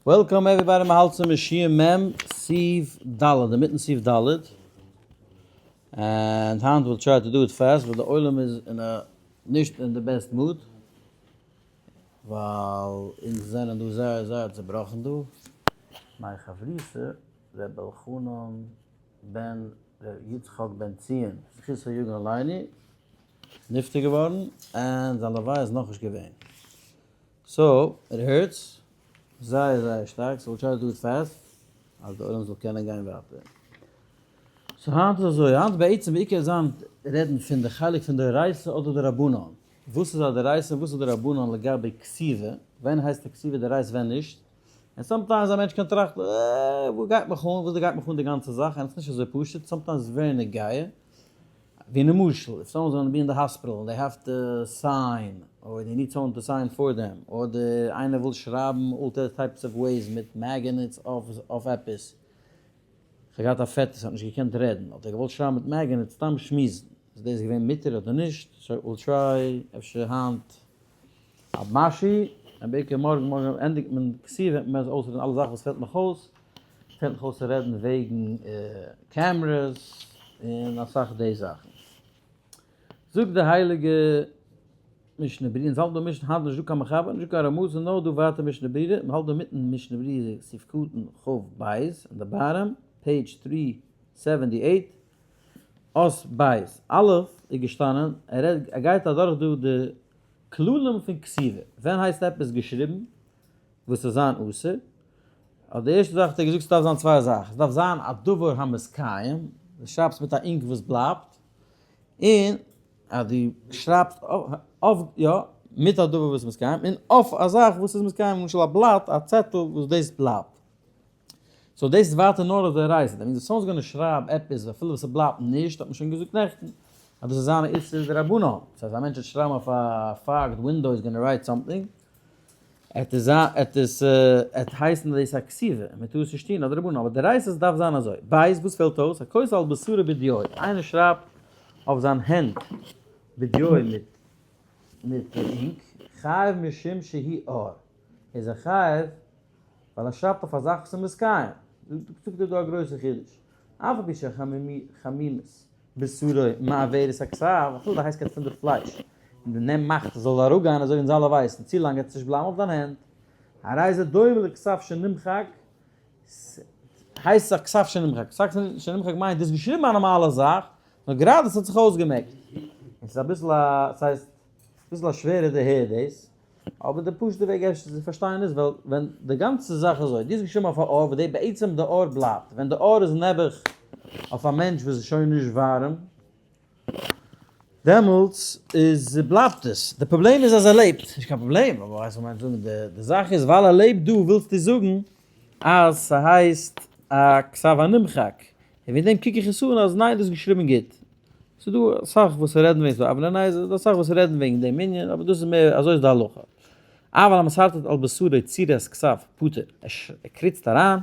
Welcome everybody, מ'האלט צום שיעור מ' סעיף ד', אינמיטן סעיף ד', and היינט we'll try to do it fast ווייל די עולם איז אין א נישט אין די best mood, ווייל אונז זענען דא זייער זייער צובראכן דא. מיין חברותא ר' אלחנן בן ר' יצחק בן ציון זכותו יגן עלינו נפטר געווארן, און זיין לוויה איז נאכנישט געווען. So, it hurts זייער זייער שטארק, so we'll try to do it fast אז די עולם זאל קענען גיין ווייטער. So היינט איז אזוי, היינט בעצם בעיקר זיין רעדן פון די חלק פון דאורייתא אדער דרבנן. וואס איז א דאורייתא און וואס איז דרבנן לגבי כתיבה, ווען הייסט א כתיבה דאורייתא ווען נישט. און sometimes א מענטש קען טראכטן, אה, וואס גייט מיך אן, וואס גייט מיך אן די גאנצע זאך, און עס איז נישט אזוי פשוט, sometimes איז very נוגע. ווי למשל, if someone is gonna be in the hospital and they have to sign, or they need someone to sign for them, אדער איינער וויל שרייבן all types of ways מיט magnets אויף עפעס, כ'האב געהאט א פעטער וואס האט נישט געקענט רעדן, האט ער געוואלט שרייבן מיט magnets סתם שמועסן, איז דאס געווען מותר אדער נישט, so we'll try אפשר היינט א משהו, און בעיקר מארגן, מארגן ענדיגט מען כתיבה וועט מען אויסרעדן אלע זאכן וואס פעלט נאך אויס, פעלט נאך אויס צו רעדן וועגן cameras און אסאך די זאכן. זאגט די הייליגע משנה ברורה, אונז האלטן דא משנה, היינט נישט דא קיין מחבר, נישט דא קיין רמז, נאר דא ווייטער משנה ברורה, מען האלט דא מיטן משנה ברורה סעיף קטן כ ב, אין די bottom, page 378, אות בית, א' איז געשטאנען, ער רעדט, ער גייט אדורך דא די כללים פון כתיבה, ווען הייסט עפעס געשריבן וואס איז זיין אסור, אט די ערשטע זאך האט ער געזאגט ס'דארף זיין צוויי זאכן, ס'דארף זיין א דבר המתקיים, דו שרייבסט מיט א ink וואס בלייבט, און אז דו שרייבסט אויף, יא, מיט א דבר וואס איז מתקיים, און אויף א זאך וואס איז מתקיים, למשל א בלאט, א צעטל וואס דאס בלייבט. So דאס איז ווייטער נאר אויף דאורייתא, that means if someone is gonna שרייב עפעס אפילו וואס ס'בלייבט נישט, האט מען שוין געזאגט נעכטן, אז דאס איז זיין איסור דרבנן, דאס הייסט א מענטש וועט שרייבן אויף א fogged window is gonna write something, עט עס זיין, עט עס, עט הייסן אז דאס איז א כתיבה, און מ'טאר עס נישט טון אויף דרבנן, אבער דאורייתא דארף זיין אזוי, בית וואס פעלט אויס, הכותב על בשרו בדיו, איינער שרייבט אויף זיין הענט בדיו מיט מיט ink, חייב משום שהוא עור, איז ער חייב ווייל ער שרייבט אויף א זאך וואס איז מתקיים, זאגט ער דא א גרויסע חידוש, אף על פי שחמימות בשרו מעברת הכתב, אפילו די הייסקייט פון די פלייש און די נעם מאכט עס זאל אראפגיין אזוי ווי אונז אלע ווייסן, צו לאנג וועט עס נישט בלייבן אויף דיין הענט, הרי זה דומה לכתב שנמחק, הייסט עס א כתב שנמחק, כתב שנמחק מיינט דו האסט געשריבן א נארמאלע זאך, נאר גראדע עס האט זיך אויסגעמעקט, און ס'איז אביסל א, ס'הייסט, אביסל א שווערע דערהער דאס, אבער די פשוט'ע וועג אפשר צו פארשטיין איז ווייל ווען די גאנצע זאך אזוי, דו האסט געשריבן אויף א עור וואס די בעצם די עור בלייבט, ווען די עור איז נעבעך אויף א מענטש וואס איז שוין נישט ווארעם, דעמאלטס איז בלייבט עס, די פראבלעם איז אז ער לעבט, נישט קיין פראבלעם, אבער ווייסט וואס מיינט זאגן, די זאך איז ווייל ער לעבט דא ווילסטו זאגן אז ס'הייסט א כתב הנמחק, און וועגן דעם קוק איך עס אן אז ניין דאס איז געשריבן גוט. ס'איז דא אסאך וואס רעדן וועגן, ס'דא אבני נזר, ס'איז דא אסאך וואס רעדן וועגן דעם ענין, אבער דאס איז מער, אזוי איז די הלכה. אבל המשרטט על בשרו צורת כתב פטור, ער קריצט אריין,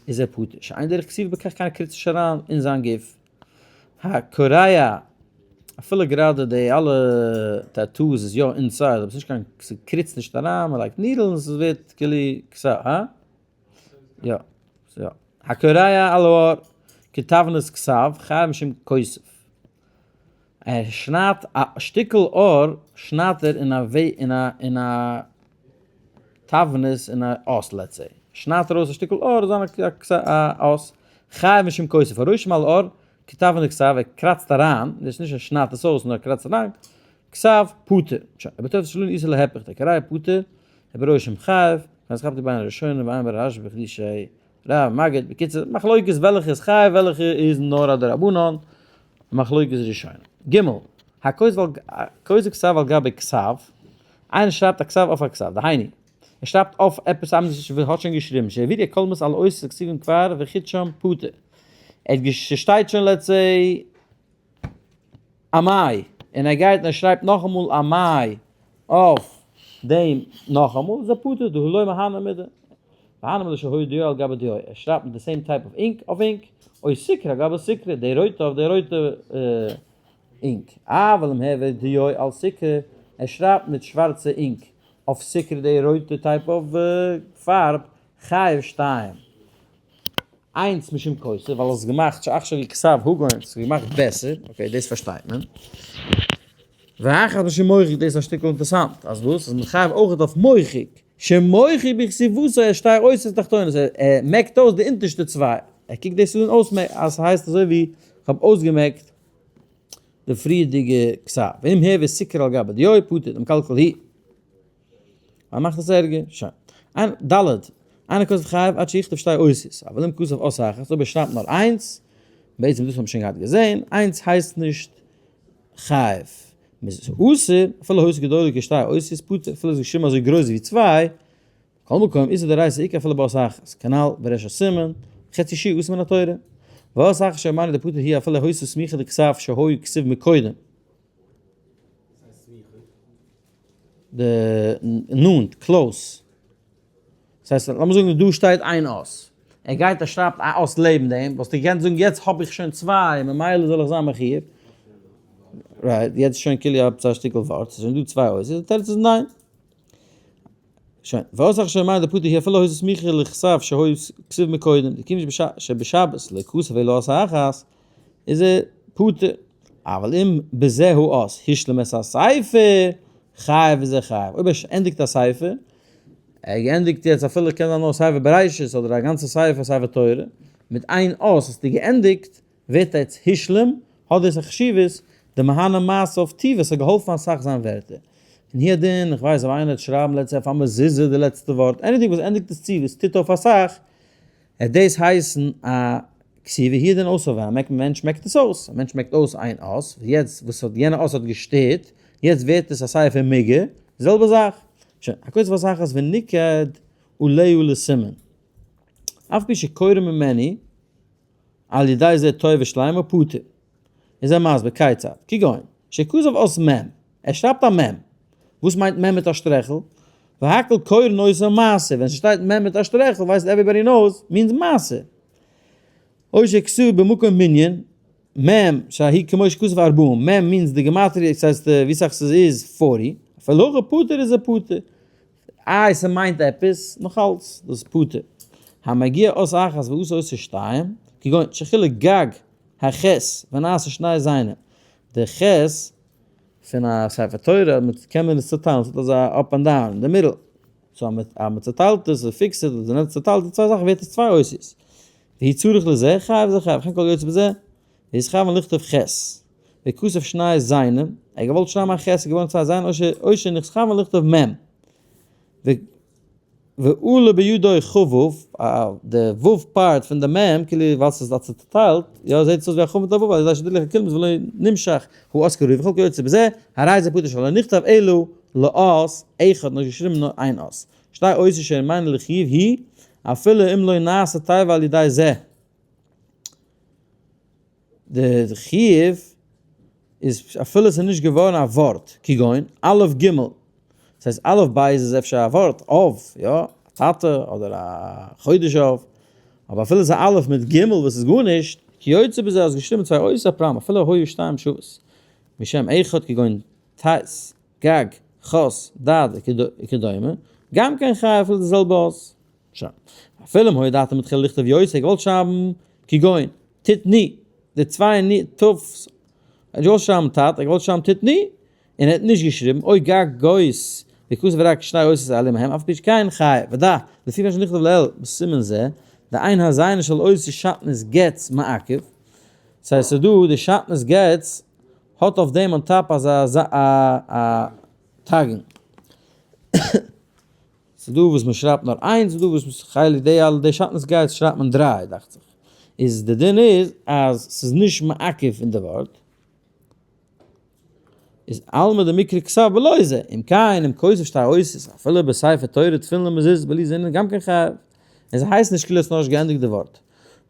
איז ער פטור, שאין דרך כתיבה בכך קיינער קריצט נישט אריין אין זיין גוף. הקורע, אפילו גראדע די אלע tattoos איז יא inside, אבער ס'איז נישט קיין, ס'קריצט נישט אריין, מ'לייגט needle און ס'ווערט כאילו כתב, הא? יא, יא. הקורע על העור כתבנית כתב, חייב משום כותב. ער שניידט א שטיקל עור שניידט ער אין א וועג אין א אין א תבנית אין א אות let's say. שניידט ארויס א שטיקל עור איז אן א אות. חייב משום כותב. הרושם על העור כתבנית כתב, ער קראצט אריין, דאס איז נישט ער שניידט עס אויס נאר ער קראצט אריין, כתב פטור. שוין, ובתוספות שלנו איסור להיפך, דקורע פטור, וברושם חייב, אז כאפט די ביין הראשונה ועיין ברשב"א בחידושי רב מגיד, בקיצור, מחלוקת וועלכע איז חייב וועלכע איז נאר א דרבנן, מחלוקת ראשונים. ג. הכותב כתב על גבי כתב, איינער שרייבט א כתב אויף א כתב, דהיינו, ער שרייבט אויף עפעס אנדערש וואס האט שוין געשריבן, שהעבירו קולמוס על אותיות הכתובים כבר וחידשם פטור. ער האט געש ס'שטייט שוין let's say א מאי, און ער גייט און ער שרייבט נאכאמאל א מאי אויף דעם נאכאמאל, איז ער פטור, דהא לא מהנה מידי. מהנה מידי שהוי דיו על גבי דיו, ער שרייבט מיט די same type of ink אויף ink, או סיקרא על גבי סיקרא, די רויטע אויף די רויטע ink. אבל אם העביר דיו על סיקרא, ער שרייבט מיט שווארצע ink אויף סיקרא די רויטע type of פארב. חייב שתיים. איינס משום כותב, ווייל עס איז געמאכט שעכשיו יכתב הגון, עס איז געמאכט בעסער, okay, דאס פארשטייט מען. ואחת משום מוחק, דאס איז א שטיקל אינטערעסאנט, אז וואס? אז מען חייב אויך אויף מוחק, שמוחק בכתיבתו את שתי אותיות תחתונות, ער מעקט אויס די אונטערשטע צוויי, ער קוקט דאס אן אויס אז ס'הייסט אזוי ווי כ'האב אויסגעמעקט די פריערדיגע כתב, ואם העביר סיקרא על גבי דיו פטור דמקלקל היא. ער מאכט עס ערגער, שוין. איין, ד', אינו כותב חייב עד שיכתוב שתי אותיות, אבל אם כתב אות אחת, אויב ער שרייבט נאר איינס, בעצם דאס האבן מיר שוין געהאט געזען, איינס הייסט נישט חייב. מ'איז אסור, אפילו היתה גדולה כשתי אותיות פטור, אפילו איז געשריבן אזוי גרויס ווי צוויי, מכל מקום איסור דאורייתא איכא אפילו באות אחת, כנל בריש הסימן, חצי שיעור אסור מן התורה. ואות אחת שאמרנו דפטור היא אפילו היתה סמיכה לכתב שהיה כתיב מקודם. די נאנט, close. דאס הייסט, לאמיר זאגן דא שטייט איין אות. ער גייט ער שרייבט א אות לעבן דעם, וואלסטו געקענט זאגן יעצט האב איך שוין צוויי ממילא זאל איך זיין מחיוב. right, יעצט איז שוין כאילו עפעס א שטיקל ווארט, ס'איז שוין דא צוויי אותיות, די תירוץ איז ניין. שוין, ואות אחת שאמרנו דפטור היא אפילו היתה סמיכה לכתב שהיה כתיב מקודם, דכיון שבשבת לא כתב אלא אות אחת, איז ער פטור. אבל אם בזה האות השלים את הספר, חייב איז ער חייב. אויב ער ענדיגט א ספר, ער געענדיגט יעצט אפילו קען זיין נאר ספר בראשית אדער א גאנצע ספר, ספר תורה, מיט איין אות האסטו געענדיגט, ווערט ער יעצט השלים, האט דאס א חשיבות, די מהנה מעשה אויף טבע, ס'האט געהאלפן אסאך זיין ווערטער. און הוא הדין, איך ווייס אויב איינער וועט שרייבן let's say אויף א מזוזה די לעצטע ווארט, anything וואס ענדיגט עס צו וואס טוט אויף אסאך, וועט דאס הייסן א כתיבה הוא הדין אויס אויף ווען א מענטש מעקט עס אויס, א מענטש מעקט אויס איין אות, יעצט וואס האט יענע אות האט געשטערט, יעצט ווערט עס א ספר מוגה, די זעלבע זאך, שוין, הכותב אות אחת וניקד עליה לסימן, אף פי שקורא ממנו על ידי זה טובה שלימה פטור, איז ער מסביר כיצד, כגון, שכתב אות מ', ער שרייבט א מ', וואס מיינט מ' מיט א שטרעכל? והכל קורין אותה מעשה, ווען ס'שטייט מ' מיט א שטרעכל ווייסט everybody knows means מעשה. או שכתב במקום מנין, מ' שהיא כמו שכתב ארבעים, מ' means די גמטריא, ס'הייסט ווי סאך ס'איז forty, אפילו הכי פטור איז ער פטור. איי ס'מיינט עפעס? נאכאלץ דאס איז פטור. המגיה אות אחת ועשה אותה שתיים, כגון שחילק גג הח' ונעשה שני זיינים, די ח' פון א ספר תורה קען מען עס צוטיילן, ס'האט אזא up and down אין די מידל, so אז מען צוטיילט עס און פיקסט עס און צוטיילט די צוויי זאכן ווערט עס צוויי אותיות, והוא צריך לזה חייב זה חייב, וכן כל היוצא בזה, והתכוון לכתוב ח' וכתב שני זיינים, ער האט געוואלט שרייבן א ח' איז געווארן צוויי זיינים, או שנתכוון לכתוב מ'. ועלה בידו כ ו, די ו' part פון די מ', כאילו ווייל ס'איז דארט צוטיילט, יא זעהט עס אויס ווי א כ' מיט א ו', על ידי שדילג הקולמוס ולא נמשך האות כראוי וכל כיוצא בזה, הרי זה פטור שלא נכתב אלא לאות אחד, נאר געשריבן נאר איין אות. שתי אותיות שאינן לחיוב היא, אפילו אם לא נעשה תיבה על ידי זה. די חיוב איז אפילו עס איז נישט געווארן א ווארט, כגון א' ג', דאס הייסט א' ב' איז אפשר א ווארט, אב, יא, א טאטע אדער א חודש אב, אבער אפילו עס איז א' מיט ג' וואס איז גארנישט, כיוצא בזה אז געשריבן צוויי אותיות א פראבלעם אפילו היו שתיים שוות משם אחד כגון ט' גג ח ד וכדומה, גם כן חייב אפילו די זעלבע אות. שוין. אפילו אם היה דעתו מתחילה לכתוב יותר, געוואלט שרייבן כגון תתני, די צוויי ני תו'ס, ער האט געוואלט שרייבן תת, ער האט געוואלט שרייבן תתני, און ער האט נישט געשריבן, או גג גאות, וכתב רק שני אותיות אלו מהם, אף על פי שכן חייב, ודע, לפי מה שנכתב לעיל בסימן זה, דאין הזיין של אותיות שעטנז גץ מעכב, ס'הייסט ס'דא די שעטנז גץ האט אויף דעם on top אזא א תגין. ס'איז דא וואס מ'שרייבט נאר איינס, ס'איז דא וואס חלק די אלע די שעטנז גץ שרייבט מען דריי דאכט זיך. איז די דין איז אז ס'איז נישט מעכב אין די ווארט. איז אלמא דמקרי כתב בלא זה, אם כן אם כותב שתי אותיות אפילו בספר תורה תפילין ומזוזה בלי זינין גם כן חייב. און ס'הייסט נישט כאילו האסט נאכנישט געענדיגט די ווארט.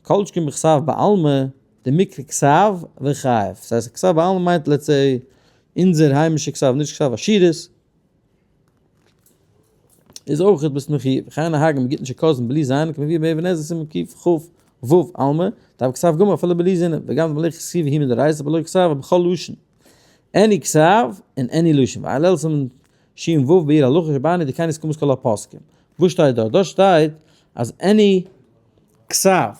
כל שכן בכתב בעלמא דמקרי כתב וחייב. ס'הייסט כתב בעלמא מיינט let's say אונזער היימישע כתב נישט כתב אשורית. איז אויך ביסט מחיוב, וכן נוהגין בגיטין שכותבין בלי זיין כמבואר באבן עזרא סימן קכ ו אלמא, דהוי כתב גמור אפילו בלי זינין, וגם דמלאכת כתיבה היא מדאורייתא בלא כתב ובכל לשון. any כתב און any לשון, ועיין לעיל סימן ש ו ביאור הלכה שבאני דכן הסכמת כל הפוסקים. וואס שטייט דארט? דארט שטייט אז any כתב,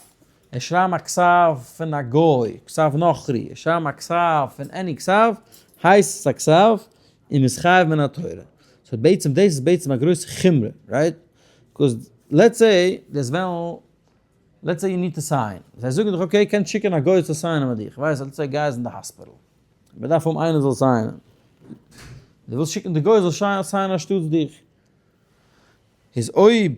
ער שרייבן א כתב פון א גוי, כתב נכרי, ער שרייבן א כתב פון any כתב, הייסט עס א כתב, און מ'איז חייב מן התורה. so בעצם דאס איז בעצם א גרויסע חומרא, right? because let's say דאס וועלן, let's say you need to sign, זיי זאגן דיך okay קענסט שיקן א גוי צו sign ען מיט דיך, כ'ווייס let's say א גוי איז אין די hospital, מ'דארף האבן איינער זאל sign ען, דו ווילסט שיקן די גוי זאל sign ען אנשטאטס דיך, איז אויב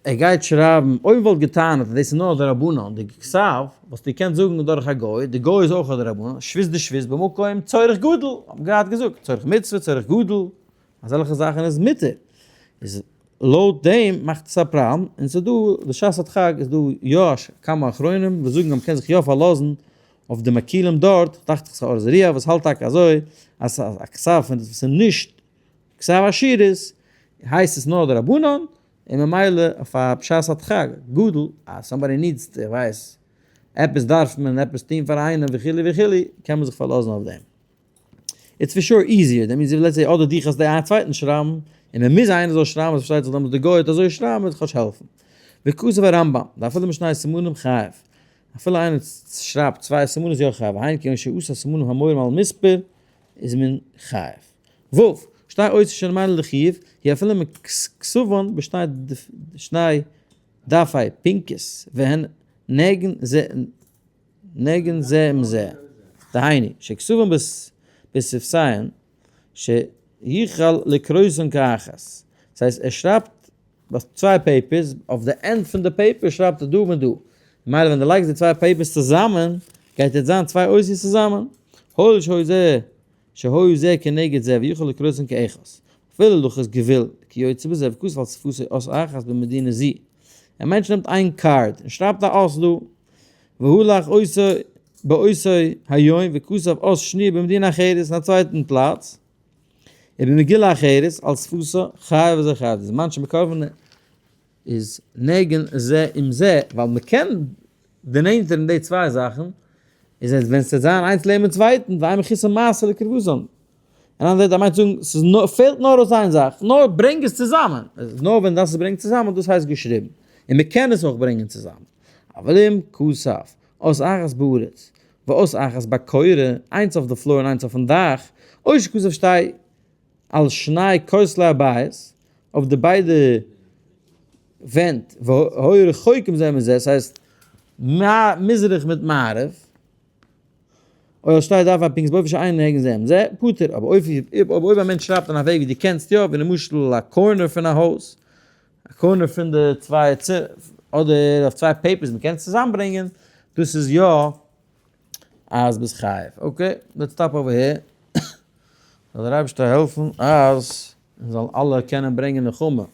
ער גייט שרייבן, אויב מ'וואלט געטענה'ט אז דאס איז נאר דרבנן, די כתב, וואלסטו געקענט זאגן דורך א גוי, די גוי איז אויך א דרבנן, שבות דשבות במקום צורך גדול, האט מען געהאט געזאגט, צורך מצוה, צורך גדול, אזעלכע זאכן איז מותר, איז לויט דעם מאכט עס א פראבלעם, און ס'איז דא, בשעת הדחק איז דא יא כמה אחרונים וואס זאגן אז מ'קען זיך יא פארלאזן אויף די מקילים דארט, דאכט זיך ס'איז אור זרוע וואס האלט טאקע אזוי, אז א כתב פון דאס וואס איז נישט כתב אשורית הייסט עס נאר דרבנן, און ממילא אויף א בשעת הדחק גדול אז somebody needs איך ווייס עפעס דארף מען עפעס טון פאר איינעם וכו' וכו' קען מען זיך פארלאזן אויף דעם. it's for sure easier, that means let's say אדער דיך אז די א צווייטן שרייבן, און מען מוז איינער זאל שרייבן, עס פארשטייט זיך דעמאלטס די גוי האט אזוי שרייבן וועט כאטש העלפן. וכתב הרמב"ם, דאפילו משני סימנים חייב, אפילו איינער שרייבט צוויי סימנים איז יא חייב, היינו כגון שעשה סימנים המורים על מספר איז מען חייב. ו. שתי אותיות שנאמר לחיוב, היא אפילו מכתבן בשני שני דפי פנקס והן נגן זה נגן זה עם זה, דהיינו, שכתבן בשפתיהן שיוכל לקרותן כאחת. דאס הייסט ער שרייבט ביי צוויי papers, אויף די end פון די paper שרייבט ער דא מיט דא. ממילא ווען דו לייגסט די צוויי papers צוזאמען, גייט עס זיין צוויי אותיות צוזאמען. הואיל שהיו זה שהיו זה כנגד זה ויוכל לקרותן כאחת. אפילו לוחית גוויל כיוצא בזה וכתב על שפתו אות אחת במדינה זו. א מענטש נעמט איין card און שרייבט א אות דא, והלך אותו באותו היום וכתב אות שניה במדינה אחרת אין א צווייטן פלאץ, ובמגילה אחרת על שפתו חייב וזה חייב, זמן שמקרבן איז נגן זה עם זה, ווייל מ'קען דערנענטערן די צוויי זאכן, איז אז ווען ס'וועט זיין איינס לעבן צווייטן, ואין מחוסר מעשה לקרבתן. און אנדערע ווערטער מיינט זאגן, ס'איז נאר, פעלט נאר אויס איין זאך, נאר ברענג עס צוזאמען. נאר ווען דאס איז ברענגט צוזאמען, דאס הייסט געשריבן. און מ'קען עס אויך ברענגען צוזאמען. אבל אם כתב, אות אחת בארץ, ואות אחת בקורה, איינס אויף די floor און איינס אויפן דאך, או שכתב שתי על שני כותלי הבית, אויף די ביידע ווענט, והיו רחוקים זה מזה, ס'הייסט מזרח מיט מערב, או על שתי דפי פנקס באופן שאין נוגעין זה עם זה, פטור, אבער אויב א מענטש שרייבט אין א וועג ווי דו קענסט יא, ווי למשל א corner פון א הויז, א corner פון די צוויי אדער אויף צוויי papers מ'קען עס צוזאמברענגען, דאס איז יא אז ביסט חייב. okay, let's stop over here. זאל דער אייבערשטער העלפן אז מיר זאלן אלע קענען ברענגען נחמה.